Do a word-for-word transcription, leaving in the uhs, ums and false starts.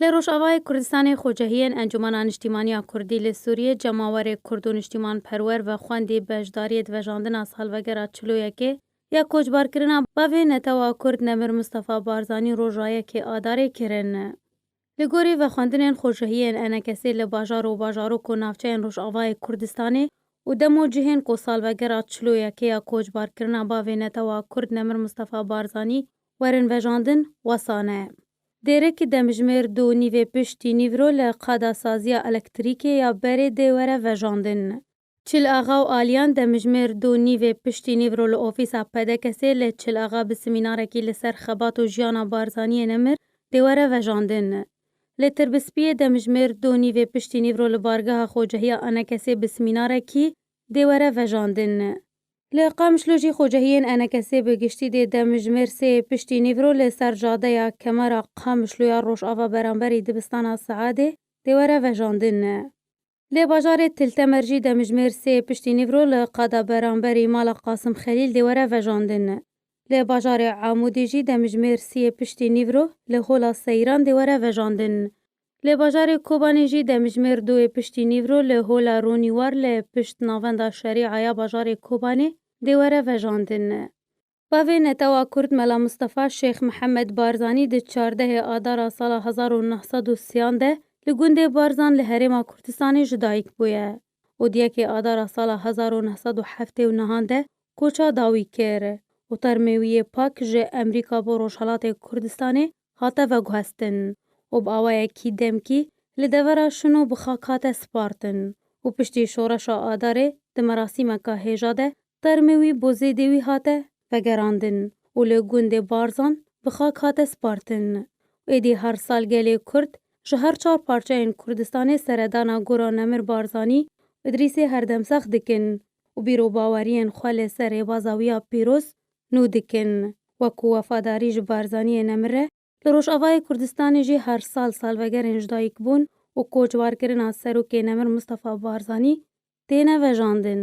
Li Rojavayê Kurdistanê xwecehiyên Encûmena Niştîmaniya Kurdî li Sûriyê, cemawerê kurd û niştîmanperwer vexwendî beşdariyê di vejandina salvegera çil û yekê ya koçbarkirina bavê netewa kurd Nemir Mustafa Barzanî roja yekê Adarê kirin. Li gorî vexwendinên xwecehiyên ENKSê li bajar û bajarok û navçeyên Rojavayê Kurdistanê û dem û cihên ku salvegera çil û yekê ya koçbarkirina bavê netewa kurd Nemir Mustafa Barzanî werin vejandin, wesa ne. Dêrikî demjimêr du nîvê piştî nîvro li qada saziya elektrîkê ya berê dê were vejandin. Çil Axa û aliyan demjimêr du nîvê piştî nîvro li ofîsa PDKSê li Çil Axa bi semînarekî li ser xebat û jiyana Barzaniyê Nemir dê were vejandin. Li Tirbispiyê demjimêr du nîvê piştî nîvro li bargeha xwecehiya ENKSê bi semînarekî dê were vejandin. Li Qamişlo jî xwecehiyên ENKSê bi giştî dê demjimêr sê piştî nîvro li ser cadeya kemera Qamişlo ya rojava beramberî dibistana Seadê dê were vejandin. Li bajarê Til Temer jî demjimêr sê piştî nîvro li qada beramberî mala Qasim Xelîl dê were vejandin. Li bajarê Amûdê jî demjimêr siyê piştî nîvro li hola Seyran dê were vejandin. Li bajarê Kobanê jî demjimêr duyê piştî nîvro li hola Ronîwar li pişt Navenda Şerîa ya bajarê Kobanê dê were vejandin. Bavê netewa kurd Mela Mistefa Şêx Mihemed Barzanî di çardehê Adara sala hezar û neh sed û sîyan de li gundê Barzan li Herêma Kurdistanê ji dayik bûye û di yekê Adara sala hezar û neh sed û heftê û nehan de koça dawî kir û termê wî yê pak ji Emerîka bo Rojhelatê Kurdistanê hate veguhestin û bi awayekî demkî li devera Şino bi xak hate spartin û piştî şoreşa Adarê di merasîmeka hêja de termê wî bo zêdê wî hate vegerandin û li gundê Barzan bi xak hate spartin. Êdî her sal gelê Kurd ji her çar parçeyên Kurdistanê seredana gora Nemir Barzanî Îdrîsê Herdemsax dikin û bîr û baweriyên xwe li ser rêbaza wî ya pîroz nû dikin. Wekû wefadarî ji Barzaniyê Nemir re, li Rojavayê Kurdistanê jî her sal salvegerên ji dayikbûn û koçbarkirina Serokê Nemir Mistefa Barzanî têne vejandin.